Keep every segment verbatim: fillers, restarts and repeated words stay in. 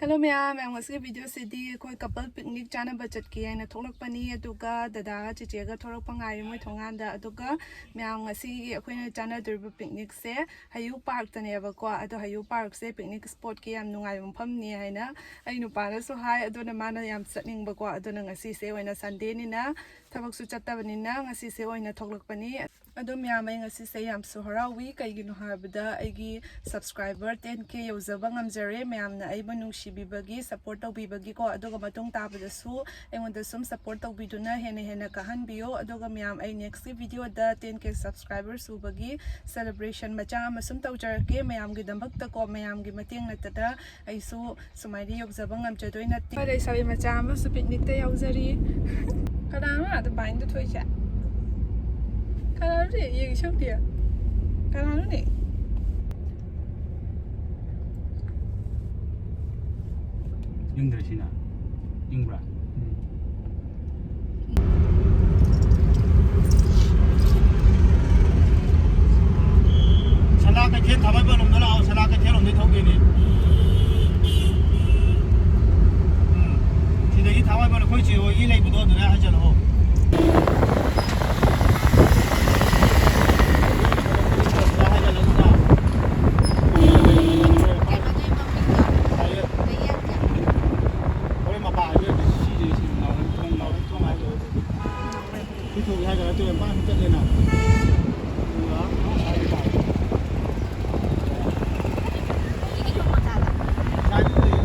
Hello ꯃꯌꯥꯝ, ꯃꯌꯥꯝ ꯉꯁꯤꯒꯤ video ꯁꯤꯗꯤ ꯑꯩꯈꯣꯏ couple picnic ꯆꯥꯅꯕ ꯆꯠꯀꯦ ꯍꯥꯏꯅ ꯊꯣꯛꯂꯛꯄꯅꯤ꯫ ꯑꯗꯨꯒ ꯗꯗꯥꯒ ꯆꯤꯆꯦꯒ ꯊꯣꯛꯂꯛꯄ ꯉꯥꯏꯔꯤ ꯃꯣꯏ ꯊꯣꯡꯒꯥꯟꯗ꯫ ꯑꯗꯨꯒ ꯃꯌꯥꯝ ꯉꯁꯤꯒꯤ ꯑꯩꯈꯣꯏꯅ ꯆꯥꯅꯗꯣꯔꯤꯕ picnic ꯁꯦ ꯍꯌꯨ park ꯇꯅꯦꯕꯀꯣ꯫ ꯑꯗꯣ ꯍꯌꯨ park ꯁꯦ picnic spot ꯀꯤ ꯌꯥꯝ ꯅꯨꯡꯉꯥꯏꯕ ꯃꯐꯝꯅꯤ ꯍꯥꯏꯅ ꯑꯩ ꯅꯨꯄꯥꯅꯁꯨ ꯍꯥꯏ꯫ ꯑꯗꯨꯅ ꯃꯥꯅ ꯌꯥꯝ ꯆꯠꯅꯤꯡꯕꯀꯣ꯫ ꯑꯗꯨꯅ ꯉꯁꯤꯁꯦ ꯑꯣꯏꯅ Sunday ꯅꯤꯅ ꯊꯕꯛꯁꯨ ꯆꯠꯇꯕꯅꯤꯅ ꯉꯁꯤꯁꯦ ꯑꯣꯏꯅ ꯊꯣꯛꯂꯛꯄꯅꯤ꯫ ꯑꯗꯣ ꯃꯌꯥꯝ, ꯑꯩ ꯉꯁꯤꯁꯦ ꯌꯥꯝꯁꯨ ꯍꯔꯥꯎꯏ꯫ ꯀꯩꯒꯤꯅꯣ ꯍꯥꯏꯕꯗ ꯑꯩꯒꯤ subscriber ten K ꯌꯧꯖꯕ ꯉꯝꯖꯔꯦ꯫ ꯃꯌꯥꯝꯅ ꯑꯩꯕꯨ ꯅꯨꯡꯁꯤꯕꯤꯕꯒꯤ, support ꯇꯧꯕꯤꯕꯒꯤꯀꯣ꯫ ꯑꯗꯨꯒ ꯃꯇꯨꯡ ꯇꯥꯕꯗꯁꯨ ꯑꯩꯉꯣꯟꯗ ꯁꯨꯝ support ꯇꯧꯕꯤꯗꯨꯅ ꯍꯦꯟꯅ ꯍꯦꯟꯅ ꯀꯥꯍꯟꯕꯤꯌꯣ꯫ ꯑꯗꯨꯒ ꯃꯌꯥꯝ, ꯑꯩ next ꯀꯤ video ꯗ ten K subscriber ꯁꯨꯕꯒꯤ celebration ꯃꯆꯥ ꯑꯃ ꯁꯨꯝ ꯇꯧꯖꯔꯛꯀꯦ꯫ ꯃꯌꯥꯝꯒꯤꯗꯃꯛꯇꯀꯣ, ꯃꯌꯥꯝꯒꯤ ꯃꯇꯦꯡ ꯅꯠꯇꯅ ꯑꯩꯁꯨ ꯁꯨꯃꯥꯏꯅ ꯌꯧꯖꯕ ꯉꯝꯖꯗꯣꯏ ꯅꯠꯇꯦ꯫ ꯂꯩꯁꯥꯕꯤ ꯃꯆꯥ ꯑꯃꯁꯨ picnic ꯇ ꯌꯥꯎꯖꯔꯤ꯫ ꯀꯅꯥꯅꯣ ꯑꯥꯗ ꯕꯥꯏꯟꯗ ꯊꯣꯛꯏꯁꯦ? ꯀꯅꯥꯅꯣꯅꯦ? ꯌꯦꯡꯁꯤ ꯑꯝꯇ꯫ ꯀꯅꯥꯅꯣꯅꯦ? ꯏꯪꯗ꯭ꯔ ꯁꯤꯅ? ꯏꯪꯕ꯭ꯔꯥ? ꯁꯅꯥ ꯀꯩꯊꯦꯜ ꯊꯥꯡꯃꯩꯕꯟ ꯂꯣꯝꯗ ꯂꯥꯛꯑꯣ, ꯁꯅꯥ ꯀꯩꯊꯦꯜ ꯂꯣꯝꯗꯩ ꯊꯧꯗꯣꯏꯅꯦ꯫ ꯎꯝ꯫ ꯁꯤꯗꯒꯤ ꯊꯥꯡꯃꯩꯕꯟ ꯑꯩꯈꯣꯏ ꯆꯦ ꯍꯣꯏꯒꯤ ꯂꯩꯕꯗꯣ ꯑꯗꯨꯗ ꯍꯥꯏꯖꯜꯂꯛꯑꯣ꯫ ꯍꯣꯔꯦꯟ ꯃꯄꯥ ꯍꯥꯏꯕꯤꯔꯛꯀꯦ, ꯁꯤꯁꯦ ꯁꯤ ꯅꯥꯎꯔꯦꯝ ꯊꯣꯡ, ꯅꯥꯎꯔꯦꯝ ꯊꯣꯡ ꯍꯥꯏꯗꯣ꯫ ꯁꯤ ꯊꯣꯡ ꯍꯥꯏꯒ ꯅꯠꯇꯦ, ꯃꯥ ꯆꯠꯂꯦꯅ꯫ ꯑꯗꯨꯒ ꯁꯥꯏꯗ ꯂꯩꯌꯦ꯫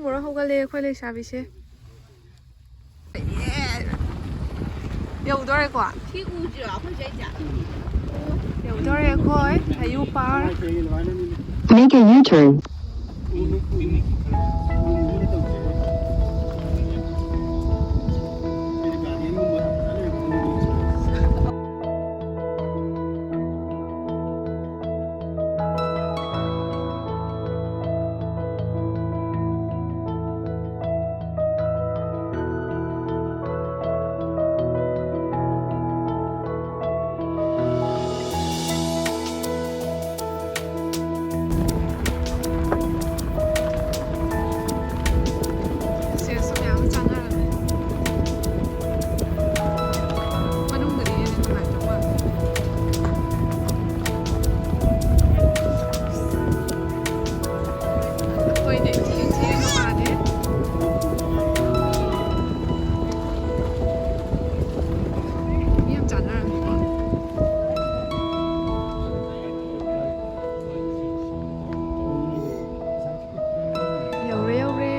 ꯃꯣꯔꯣꯛ ꯍꯧꯒꯠꯂꯦ ꯑꯩꯈꯣꯏ ꯂꯩꯁꯥꯕꯤꯁꯦ꯫ ꯌꯧꯗꯣꯔꯦꯀꯣ? ꯁꯤ ꯎꯗ꯭ꯔꯣ ꯑꯩꯈꯣꯏ ꯁ꯭ꯋꯥꯏꯁꯦ? ꯌꯧꯗꯣꯔꯦ ꯑꯩꯈꯣꯏ ꯍꯌꯨ ꯄꯥꯔ꯫ Make a U-turn. ꯁꯦꯁꯨ ꯃꯌꯥꯝ ꯆꯥꯅꯔꯝꯃꯦ꯫ ꯃꯅꯨꯡꯗꯗꯤ ꯍꯦꯟꯅ ꯅꯨꯡꯉꯥꯏꯗꯧ ꯃꯥꯜꯂꯦ꯫ ꯑꯩꯈꯣꯏꯅ ꯏꯊꯤ ꯊꯤꯔꯒ ꯃꯥꯜꯂꯦ꯫ ꯃꯤ ꯌꯥꯝ ꯆꯥꯅꯔꯝꯃꯦꯀꯣ꯫ ꯌꯧꯔꯦ, ꯌꯧꯔꯦ꯫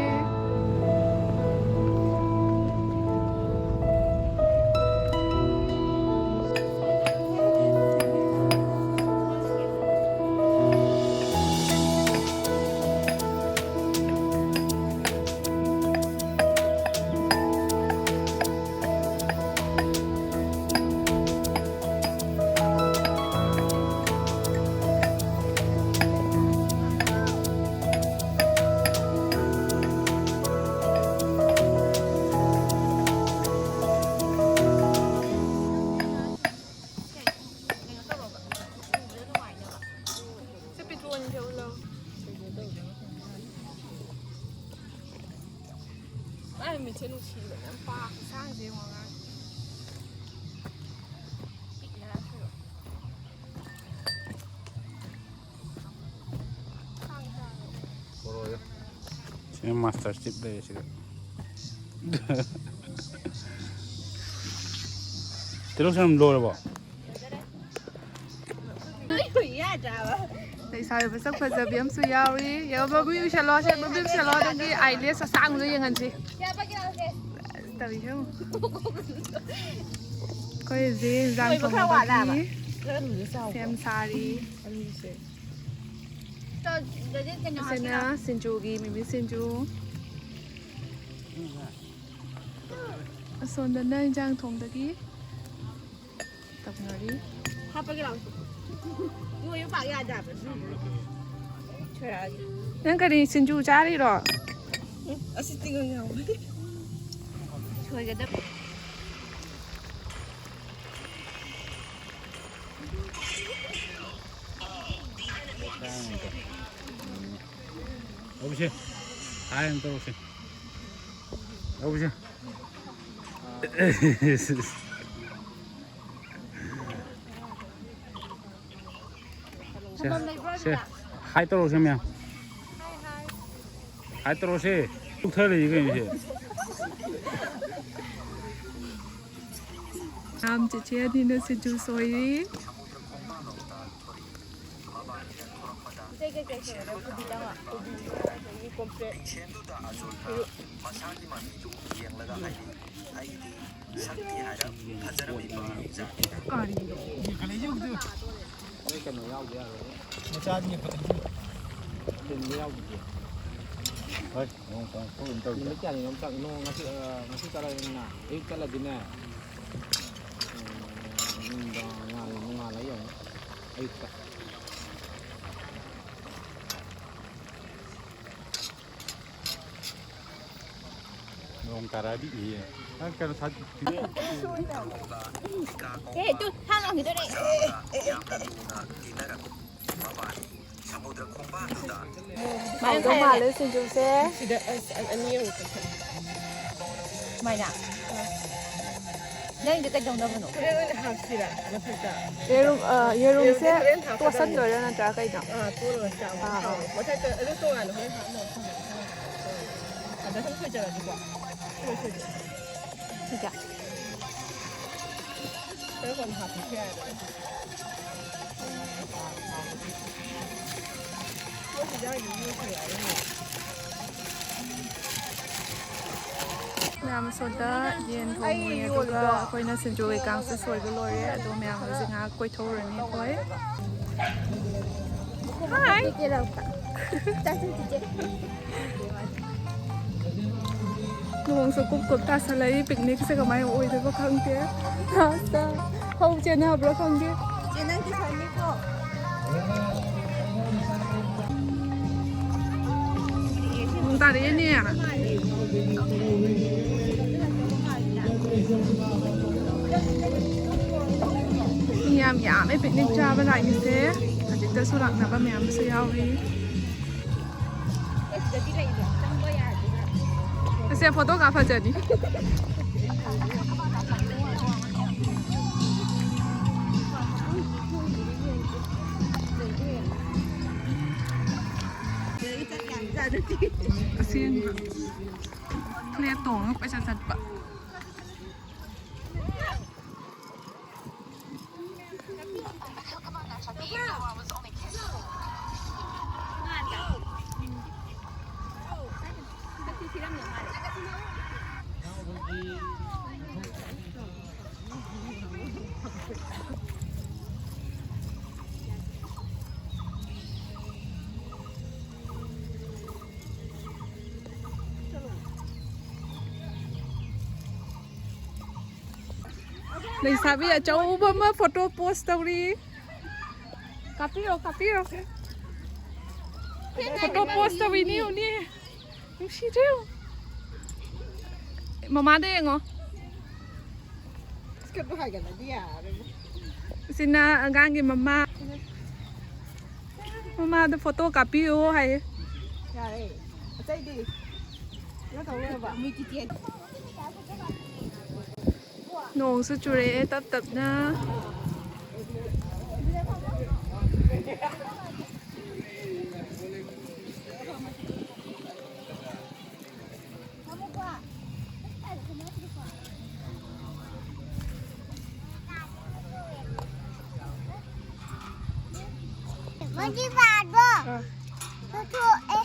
ꯁꯦ ꯄꯤꯇ꯭ꯔꯨ ꯑꯅꯤ ꯊꯛꯎ ꯂꯥꯎ꯫ ꯃꯥꯏ ꯃꯤꯠꯁꯦ ꯅꯨꯡꯁꯤꯕꯅ ꯌꯥꯝ ꯄꯥꯛ ꯈꯨꯁꯥꯡꯁꯦ ꯌꯦꯡꯉꯣ ꯑꯉꯥꯡ꯫ ꯄꯤꯛꯅ ꯊꯣꯛꯑꯦ꯫ ꯁꯥꯡ ꯁꯥꯡ꯫ ꯁꯤ ꯃꯥꯁꯇꯔ ꯆꯤꯞ ꯂꯩꯔꯦ ꯁꯤꯗ꯫ ꯇꯤꯜꯍꯧ ꯆꯅꯝ ꯂꯣꯏꯔꯕꯣ? ꯂꯣꯏ ꯌꯥꯗ꯭ꯔꯕ? ꯂꯩꯁꯥꯕꯤ ꯃꯁꯛ ꯐꯖꯕꯤ ꯑꯃꯁꯨ ꯌꯥꯎꯔꯤ꯫ ꯌꯦꯡꯉꯣ, ꯕꯕꯤ ꯎꯏꯁꯜꯂꯣ, ꯁꯦ, ꯕꯕꯤ ꯎꯏꯁꯜꯂꯣ, ꯅꯪꯒꯤ ꯑꯥꯏꯂꯦꯁ ꯑꯁꯥꯡꯕꯗꯣ ꯌꯦꯡꯍꯟꯁꯤ꯫ ꯇꯧꯔꯤꯁꯦ ꯌꯦꯡꯉꯣ꯫ ꯑꯩꯈꯣꯏ ꯍꯧꯖꯤꯛ ꯏꯟꯖꯥꯡ ꯊꯣꯡꯅꯕꯒꯤ ꯁꯦꯝ ꯁꯥꯔꯤ꯫ ꯁꯤꯅ ꯁꯤꯡꯖꯨꯒꯤ, ꯃꯤꯃꯤ ꯁꯤꯡꯖꯨ꯫ ꯑꯁꯣꯝꯗꯅ ꯏꯟꯖꯥꯡ ꯊꯣꯡꯗꯒꯤ ꯇꯧꯅꯔꯤ꯫ ꯍꯥꯞꯄꯒꯦ ꯂꯥꯛꯑꯣ꯫ ꯏꯃꯣꯏꯅꯨ ꯄꯥꯛ ꯌꯥꯗꯦ ꯍꯥꯏꯕ꯫ ꯁꯣꯏꯔꯛꯑꯒꯦ꯫ ꯅꯪ ꯀꯔꯤ ꯁꯤꯡꯖꯨ ꯆꯥꯔꯤꯔꯣ? ꯎꯝ, ꯑꯁꯤ ꯇꯤꯡꯉ ꯌꯥꯎꯕꯅꯦ꯫ ꯁꯣꯏꯒꯗꯕ꯫ ꯇꯧꯁꯦ꯫ ꯍꯥꯏꯅ ꯇꯧꯁꯦ꯫ ꯇꯧꯁꯦ꯫ ꯁꯦ, ꯁꯦ, ꯍꯥꯏ ꯇꯧꯔꯛꯑꯣꯁꯦ ꯃꯌꯥꯝ꯫ ꯍꯥꯏ ꯇꯧꯔꯛꯑꯣꯁꯦ꯫ ꯆꯨꯞꯊꯔꯛꯏ ꯀꯩꯅꯣ ꯁꯦ꯫ ꯌꯥꯝ ꯆꯦꯆꯦ ꯑꯅꯤꯅ ꯁꯤꯡꯖꯨ ꯁꯣꯏꯔꯤ꯫ ꯃꯁꯥꯒꯤ ꯃꯃꯤꯗꯨ ꯌꯦꯡꯂꯒ ꯍꯥꯏꯗꯤ ꯑꯩꯗꯤ ꯁꯛꯇꯤ ꯍꯥꯏꯔ ꯐꯖꯔꯝꯃꯤꯕ ꯖꯥꯠꯅꯤꯗ꯫ ꯀꯔꯤꯅꯣ? ꯅꯣꯏ ꯀꯩꯅꯣ ꯌꯥꯎꯗ ꯌꯥꯔꯣꯏ꯫ ꯃꯆꯥꯗꯤ ꯌꯦꯡꯈꯠꯂꯛꯏꯁꯤ꯫ ꯇꯤꯟꯗꯤ ꯌꯥꯎꯗꯦ꯫ ꯍꯣꯏ, ꯅꯣꯡ ꯀꯥꯡ ꯈꯨ ꯑꯗꯨꯝ ꯇꯧꯔꯤꯗ꯫ ꯅꯨꯃꯤꯠ ꯀꯌꯥꯅꯤꯅꯣ ꯑꯃꯇꯪ? ꯅꯣꯡ ꯉꯁꯤ, ꯑ, ꯉꯁꯤ ꯆꯠꯂꯅꯤꯅ ꯑꯌꯨꯛ ꯆꯠꯂꯗꯤꯅꯦ꯫ ꯎꯝ, ꯅꯨꯡꯗꯥꯡ ꯉꯥꯜ-, ꯅꯣꯡꯉꯥꯜꯂ ꯌꯦꯡꯉꯨ꯫ ꯑꯌꯨꯛꯇ꯫ ꯅꯣꯡ ꯇꯥꯔꯛꯑꯗꯤ ꯏꯌꯦ꯫ ꯅꯪ ꯀꯩꯅꯣ ꯁꯥ-, ꯑꯦ, ꯇꯨ, ꯊꯥꯡ ꯂꯥꯡꯈꯤꯗꯣꯔꯦ꯫ ꯍꯥꯎꯗꯧ ꯃꯥꯜꯂꯦ ꯁꯤꯡꯖꯨꯁꯦ꯫ ꯁꯤꯗ ꯑꯁ, ꯑ-, ꯑꯅꯤ ꯑꯃꯨꯛ ꯀꯛꯊꯠꯂꯦ꯫ ꯁꯨꯃꯥꯏꯅ? ꯅꯪꯗꯤ ꯀꯩꯗꯧꯅꯕꯅꯣ? ꯍꯣꯔꯦꯟ ꯑꯣꯏꯅ ꯍꯥꯞꯁꯤꯔꯥ ꯃꯊꯛꯇ? ꯌꯦꯔꯨꯝ, ꯑ, ꯌꯦꯔꯨꯝꯁꯦ ꯌꯦꯔꯨꯝꯗꯤ ꯍꯣꯔꯦꯟ ꯍꯥꯞꯀꯗꯕꯅꯤ꯫ ꯇꯣꯠꯁꯟꯗꯣꯏꯔꯥ ꯅꯠꯇ꯭ꯔꯒ ꯀꯩꯅꯣ? ꯑꯥ, ꯇꯣꯠꯂꯒ ꯆꯥꯕ ꯑꯥ, ꯑꯥ꯫ ꯍꯥꯎꯋꯦ꯫ ꯃꯊꯛꯇ ꯑꯗꯨ ꯇꯣꯉꯥꯟꯅ ꯍꯣꯔꯦꯟ ꯍꯥꯞꯅꯕ ꯊꯝꯃꯒꯦ꯫ ꯑꯗ ꯁꯨꯝ ꯁꯣꯏꯖꯔꯗꯤꯀꯣ꯫ ꯁꯨꯡꯁꯣꯏ ꯁꯣꯏꯗꯦ꯫ ꯁꯤꯁꯦ? ꯈꯔ ꯀꯣꯟꯅ ꯍꯥꯞꯄꯁꯨ ꯌꯥꯏꯕ꯫ ꯃꯌꯥꯝ ꯑꯁꯣꯝꯗ ꯌꯦꯟ ꯊꯣꯡꯉꯤ, ꯑꯗꯨꯒ ꯑꯩꯈꯣꯏꯅ ꯁꯤꯡꯖꯨ ꯀꯩꯀꯥꯁꯨ ꯁꯣꯏꯕ ꯂꯣꯏꯔꯦ꯫ ꯑꯗꯣ ꯃꯌꯥꯝ ꯍꯧꯖꯤꯛ ꯉꯥꯏꯍꯥꯛ ꯀꯣꯏꯊꯣꯛꯎꯔꯅꯤ ꯑꯩꯈꯣꯏ꯫ ꯍꯥꯏ꯫ ꯅꯣꯡꯁꯨ ꯀꯨꯞ ꯀꯨꯞ ꯇꯥꯁꯜꯂꯛꯏ꯫ ꯄꯤꯛꯅꯤꯛꯁꯦ ꯀꯃꯥꯏꯅ ꯑꯣꯏꯗꯣꯏꯕ ꯈꯪꯗꯦ꯫ ꯂꯥꯁꯇ ꯍꯧ ꯆꯦꯟꯅꯕ꯭ꯔꯥ ꯈꯪꯗꯦ꯫ ꯆꯦ, ꯅꯪ ꯇꯨꯏꯁꯟꯅꯤꯀꯣ? ꯅꯣꯡ ꯇꯥꯔꯛꯑꯦꯅꯦ꯫ ꯃꯤ ꯌꯥꯝ ꯌꯥꯝꯃꯦ ꯄꯤꯛꯅꯤꯛ ꯆꯥꯕ ꯂꯥꯛꯏꯁꯦ꯫ ꯍꯧꯖꯤꯛꯇꯁꯨ ꯂꯥꯛꯅꯕ ꯃꯌꯥꯝꯁꯨ ꯌꯥꯎꯔꯤ꯫ ꯑꯁꯦ ꯐꯣꯇꯣ ꯀꯥꯞ ꯐꯖꯅꯤ꯫ ꯑꯁꯦꯡꯕ ꯐ꯭ꯂꯦꯠ ꯇꯣꯡꯉꯒ ꯀꯣꯏꯆꯠ ꯆꯠꯄ꯫ ꯂꯩꯁꯥꯕꯤ ꯑꯆꯧꯕ ꯑꯃ ꯐꯣꯇꯣ ꯄꯣꯁ ꯇꯧꯔꯤ꯫ ꯀꯥꯞꯄꯤꯔꯣ, ꯀꯥꯞꯄꯤꯔꯣ꯫ ꯐꯣꯇꯣ ꯄꯣꯁ ꯇꯧꯔꯤꯅꯤ, ꯎꯅꯤ꯫ ꯅꯨꯡꯁꯤꯗ꯭ꯔꯣ? ꯃꯃꯥꯗ ꯌꯦꯡꯉꯣ꯫ ꯁꯤꯅ ꯑꯉꯥꯡꯒꯤ ꯃꯃꯥ꯫ ꯃꯃꯥꯗ ꯐꯣꯇꯣ ꯀꯥꯞꯄꯤꯌꯣ ꯍꯥꯏꯌꯦ꯫ ꯌꯥꯔꯦ꯫ ꯑꯇꯩꯗꯤ? ꯀꯩꯅꯣ ꯇꯧꯔꯕ? ꯅꯣꯡꯁꯨ ꯆꯨꯔꯛꯑꯦ ꯇꯞ ꯇꯞꯅ꯫ ꯍꯧꯖꯤꯛ ꯄꯥꯗꯣ꯫ ꯑꯥ꯫ ꯂꯧꯊꯣꯛꯑꯦ꯫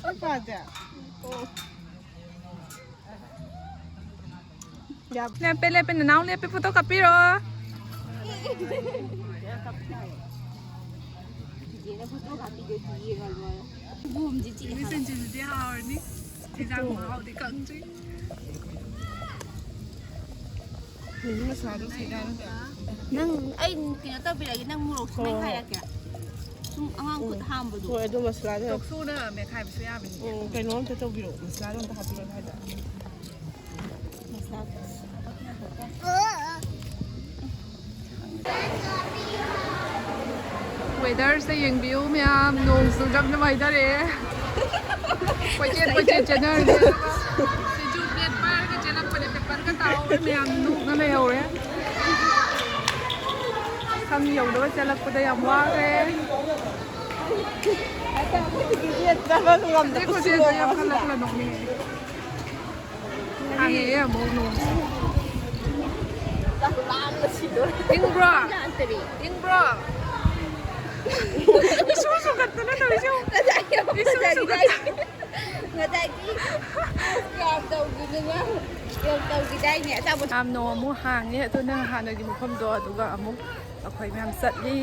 ꯁꯤ ꯄꯥꯗꯦ? ꯑꯣ꯫ ꯌꯥꯝ ꯂꯦꯞꯄꯦ, ꯂꯦꯞꯄꯦ, ꯅꯅꯥꯎ ꯂꯦꯞꯄꯦ, ꯐꯣꯇꯣ ꯀꯥꯞꯄꯤꯔꯣ꯫ ꯆꯤꯆꯦꯅ ꯐꯣꯇꯣ ꯀꯥꯞꯄꯤꯗꯣꯏꯗꯤ ꯌꯦꯡꯉ ꯂꯣꯏꯔꯦ꯫ ꯁꯣꯏꯕꯨꯝꯁꯤ ꯆꯤꯛꯑꯦ ꯍꯥꯏꯕ꯫ ꯁꯤꯡꯖꯨꯗꯨꯗꯤ ꯍꯥꯎꯔꯅꯤ꯫ ꯏꯟꯖꯥꯡ ꯃꯍꯥꯎꯗꯤ ꯈꯪꯗ꯭ꯔꯤ꯫ ꯃꯤꯃꯤ ꯃꯁꯥꯂꯥꯗꯣ ꯁꯤꯗ ꯅꯪ, ꯑꯩ ꯀꯩꯅꯣ ꯇꯧꯕꯤꯔꯒꯦ, ꯅꯪ ꯃꯣꯔꯣꯛꯁꯨ ꯍꯣꯏ, ꯍꯣꯏ꯫ ꯃꯦꯠꯈꯥꯏꯔꯛꯀꯦ꯫ ꯁꯨꯝ ꯑꯉꯥꯡ ꯈꯨꯠ ꯎꯝ꯫ ꯍꯥꯝꯕꯗꯣ꯫ ꯍꯣꯏ, ꯑꯗꯨ ꯃꯁꯥꯂꯥꯗꯣ ꯇꯣꯛꯁꯨꯅ ꯃꯦꯠꯈꯥꯏꯕꯁꯨ ꯌꯥꯕꯅꯤ꯫ ꯎꯝ, ꯀꯩꯅꯣ ꯑꯝꯇ ꯇꯧꯕꯤꯔꯛꯑꯣ, ꯃꯁꯥꯂꯥꯗꯣ ꯑꯝꯇ ꯍꯥꯞꯄꯤꯔꯛꯑꯣ ꯁ꯭ꯋꯥꯏꯗ꯫ ꯃꯁꯥꯂꯥ꯫ Weatherꯁꯦ ꯌꯦꯡꯕꯤꯌꯨ ꯃꯌꯥꯝ, ꯅꯣꯡꯁꯨ ꯖꯝ ꯖꯝ ꯍꯩꯊꯔꯛꯑꯦ꯫ ꯀꯣꯏꯆꯦꯟ ꯀꯣꯏꯆꯦꯟ ꯆꯦꯟꯅꯔꯦ꯫ ꯑꯗꯨꯒ ꯁꯤꯡꯖꯨ plate ꯄꯥꯏꯔꯒ ꯆꯦꯜꯂꯛꯄꯅꯦ, paperꯒ ꯇꯥꯍꯧꯔꯦ, ꯃꯌꯥꯝ ꯅꯣꯛꯅ ꯂꯩꯍꯧꯔꯦ꯫ ꯁꯝ ꯌꯧꯅꯕ ꯆꯦꯜꯂꯛꯄꯗ ꯌꯥꯝ ꯋꯥꯈ꯭ꯔꯦ꯫ ꯆꯠꯄꯁꯨ ꯉꯝꯗꯕ ꯍꯧꯖꯤꯛ ꯈꯨꯆꯦꯟꯗꯣ ꯌꯥꯝ ꯈꯜꯂ ꯈꯜꯂ ꯅꯣꯛꯅꯤꯡꯉꯦ꯫ ꯍꯥꯡꯉꯛꯑꯦ ꯑꯃꯨꯛ ꯅꯣꯡꯁꯦ꯫ ꯆꯥꯛ ꯂꯥꯝꯕꯅ ꯁꯤꯗꯣꯔꯦ꯫ ꯏꯪꯕ꯭ꯔꯣ? ꯏꯪꯕ꯭ꯔꯣ? ꯏꯁꯨ ꯁꯨꯒꯠꯇꯅ ꯇꯧꯔꯤꯁꯦ ꯌꯦꯡꯉꯨ꯫ ꯉꯁꯥꯏ ꯏꯁꯨ ꯁꯨꯒꯠꯇꯅ꯫ ꯉꯁꯥꯏꯒꯤ ꯌꯥꯝ ꯇꯧꯈꯤꯗꯅ, ꯌꯥꯝ ꯇꯧꯈꯤꯗꯥꯏꯅꯦ ꯑꯆꯥꯄꯣꯠ꯫ ꯌꯥꯝ ꯅꯣꯡ ꯑꯃꯨꯛ ꯍꯥꯡꯉꯦ, ꯑꯗꯨꯅ ꯍꯥꯟꯅꯒꯤ ꯃꯐꯝꯗꯣ ꯑꯗꯨꯒ ꯑꯃꯨꯛ ꯑꯩꯈꯣꯏ ꯃꯌꯥꯝ ꯆꯠꯂꯤ꯫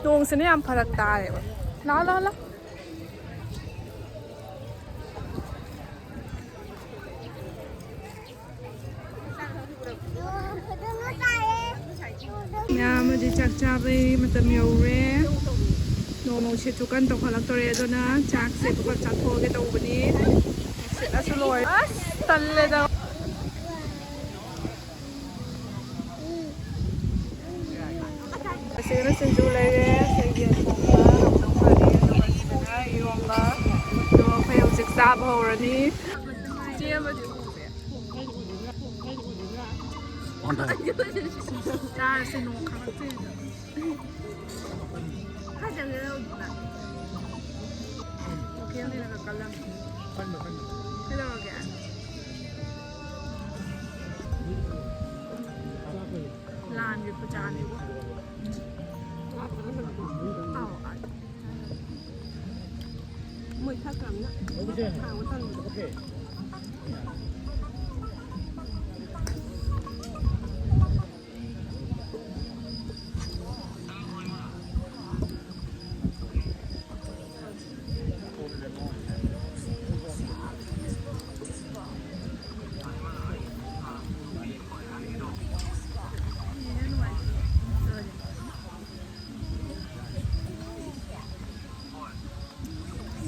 ꯅꯣꯡꯁꯤꯅ ꯌꯥꯝ ꯐꯔꯛ ꯇꯥꯔꯦꯕ꯫ ꯂꯥꯛꯑꯣ, ꯂꯥꯛꯑꯣ, ꯂꯥꯛꯑꯣ꯫ ꯃꯌꯥꯝ ꯑꯃꯗꯤ ꯆꯥꯛ ꯆꯥꯕꯩ ꯃꯇꯝ ꯌꯧꯔꯦ꯫ ꯅꯣꯡ ꯅꯨꯡꯁꯤꯠꯁꯨ ꯀꯟꯅ ꯇꯧꯈꯠꯂꯛꯇꯣꯔꯦ, ꯑꯗꯨꯅ ꯆꯥꯛꯁꯦ ꯄꯨꯂꯞ ꯆꯥꯊꯣꯛꯑꯒꯦ ꯇꯧꯕꯅꯤ꯫ ꯅꯨꯡꯁꯤꯠꯅꯁꯨ ꯂꯣꯏꯔꯦ꯫ ꯑꯁ, ꯇꯜꯂꯦꯗ꯫ ꯑꯁꯤꯗꯅ ꯁꯤꯡꯖꯨ ꯂꯩꯔꯦ, ꯁꯤ ꯌꯦꯟ ꯊꯣꯡꯕ, ꯍꯧꯗꯧ ꯃꯥꯜꯂꯦ, ꯑꯗꯨꯒ ꯁꯤꯗꯅ ꯏꯔꯣꯝꯕ꯫ ꯑꯗꯣ ꯑꯩꯈꯣꯏ ꯍꯧꯖꯤꯛ ꯆꯥꯕ ꯍꯧꯔꯅꯤ꯫ ꯆꯦ ꯑꯃꯗꯤ ꯆꯥꯔꯁꯦ, ꯅꯣꯡ ꯈꯪꯉꯛꯇꯦ꯫ ꯈꯔ ꯆꯪꯁꯤꯜꯂꯛꯎꯗꯅ꯫ ꯀꯩꯗꯧꯔꯒꯦ? ꯀꯩꯗꯧꯔꯒꯦ? ꯊꯛꯈ꯭ꯔꯕꯅꯤꯅ ꯍꯥꯡꯕ ꯇꯟꯕꯗꯣ꯫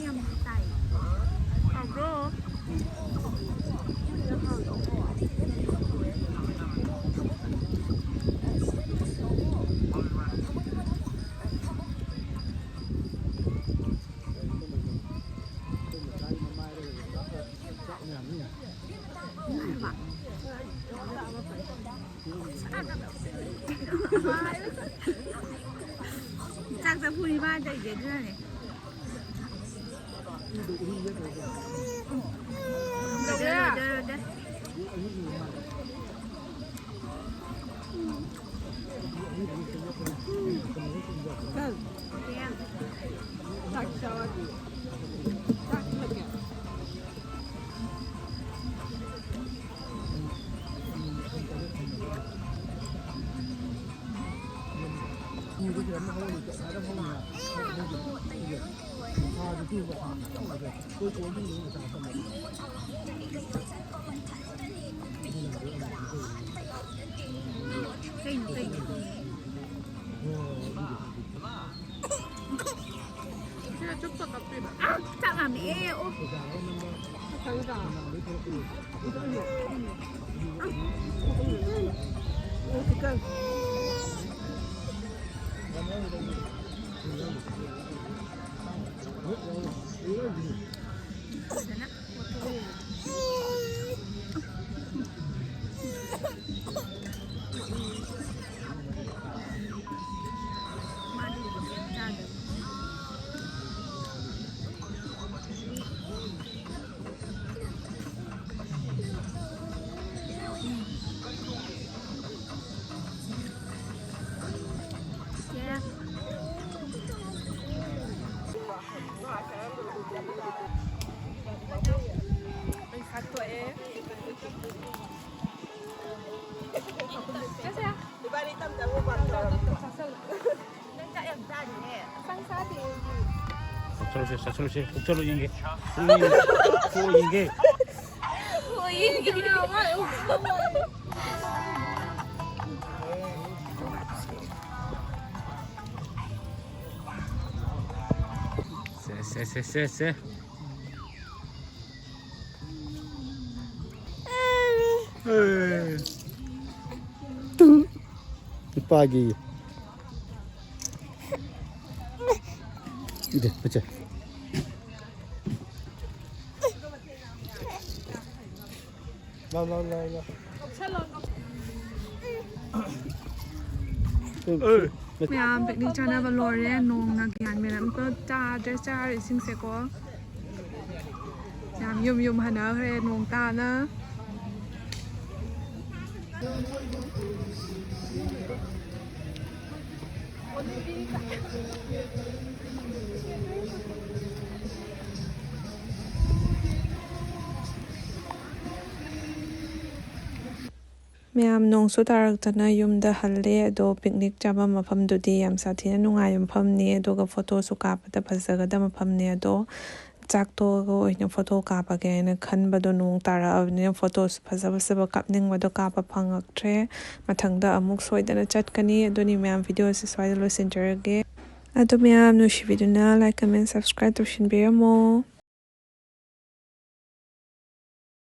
ꯌꯥꯝ ꯇꯥꯏ꯫ ꯍꯥꯎꯕ꯭ꯔꯣ? ꯆꯥꯛ ꯆꯐꯨ ꯅꯤꯄꯥꯟ ꯇꯧꯔꯤꯁꯦ ꯑꯗꯨꯅꯅꯦ꯫ ꯂꯣꯏꯗꯧꯔꯦ, ꯂꯣꯏꯗꯧꯔꯦ, ꯂꯣꯏꯗꯧꯔꯦ꯫ ꯆꯥꯛ ꯆꯥꯎ ꯍꯥꯏꯗꯤ꯫ ꯆꯥꯛ ꯊꯤꯜꯂꯛꯀꯦ꯫ ꯀꯩꯅꯣ, ꯀꯩꯅꯣ? ꯁꯤꯗ ꯆꯨꯞꯄ ꯀꯞꯄꯤꯕ꯫ ꯆꯥꯛ ꯂꯥꯝꯃꯛꯑꯦ꯫ ꯑꯣ꯫ ꯆꯠꯂꯨꯁꯦ, ꯆꯠꯂꯨꯁꯦ, ꯆꯠꯂꯨ ꯌꯦꯡꯒꯦ꯫ ꯆꯠꯂꯨ ꯌꯦꯡꯒꯦ꯫ ꯊꯣꯛꯑ ꯌꯦꯡꯒꯦ꯫ ꯁꯦ, ꯁꯦ, ꯁꯦ, ꯁꯦ, ꯁꯦ꯫ ꯇꯨ꯫ ꯅꯨꯄꯥꯒꯤ꯫ ꯏꯗꯦ, ꯄꯠꯆꯦ꯫ ꯂꯥꯎ, ꯂꯥꯎ, ꯂꯥꯎ, ꯂꯥꯎ꯫ ꯃꯌꯥꯝ ꯄꯤꯛꯅꯤꯛ ꯆꯥꯅꯕ ꯂꯣꯏꯔꯦ꯫ ꯅꯣꯡꯅ ꯒ꯭ꯌꯥꯟ ꯃꯦꯟ ꯑꯝꯇ ꯇꯥꯗ꯭ꯔꯦ ꯆꯥꯔꯤꯁꯤꯡꯁꯦꯀꯣ꯫ ꯌꯥꯝ ꯌꯨꯝ ꯌꯨꯝ ꯍꯟꯅꯈ꯭ꯔꯦ ꯅꯣꯡ ꯇꯥꯅ꯫ ꯃꯌꯥꯝ ꯅꯣꯡꯁꯨ ꯇꯥꯔꯛꯇꯅ ꯌꯨꯝꯗ ꯍꯜꯂꯦ꯫ ꯑꯗꯣ ꯄꯤꯛꯅꯤꯛ ꯆꯥꯐꯝ ꯃꯐꯝꯗꯨꯗꯤ ꯌꯥꯝ ꯁꯥꯊꯤꯅ ꯅꯨꯡꯉꯥꯏꯕ ꯃꯐꯝꯅꯤ꯫ ꯑꯗꯨꯒ ꯐꯣꯇꯣꯁꯨ ꯀꯥꯞꯄꯗ ꯐꯖꯒꯗꯕ ꯃꯐꯝꯅꯤ꯫ ꯑꯗꯣ ꯆꯥꯛ ꯇꯣꯛꯑꯒ ꯑꯣꯏꯅ ꯐꯣꯇꯣ ꯀꯥꯞꯄꯒꯦ ꯍꯥꯏꯅ ꯈꯟꯕꯗꯣ ꯅꯣꯡ ꯇꯥꯔꯛꯑꯕꯅꯤꯅ ꯐꯣꯇꯣꯁꯨ ꯐꯖ ꯐꯖꯕ ꯀꯥꯞꯅꯤꯡꯕꯗꯣ ꯀꯥꯞꯄ ꯐꯪꯉꯛꯇ꯭ꯔꯦ꯫ ꯃꯊꯪꯗ ꯑꯃꯨꯛ ꯁꯣꯏꯗꯅ ꯆꯠꯀꯅꯤ꯫ ꯑꯗꯨꯅꯤ ꯃꯌꯥꯝ, ꯚꯤꯗꯤꯑꯣꯁꯦ ꯁ꯭ꯋꯥꯏꯗ ꯂꯣꯏꯁꯤꯟꯖꯔꯒꯦ꯫ ꯑꯗꯣ ꯃꯌꯥꯝ ꯅꯨꯡꯁꯤꯕꯤꯗꯨꯅ like, comment, subscribe ꯇꯧꯁꯤꯟꯕꯤꯔꯝꯃꯣ꯫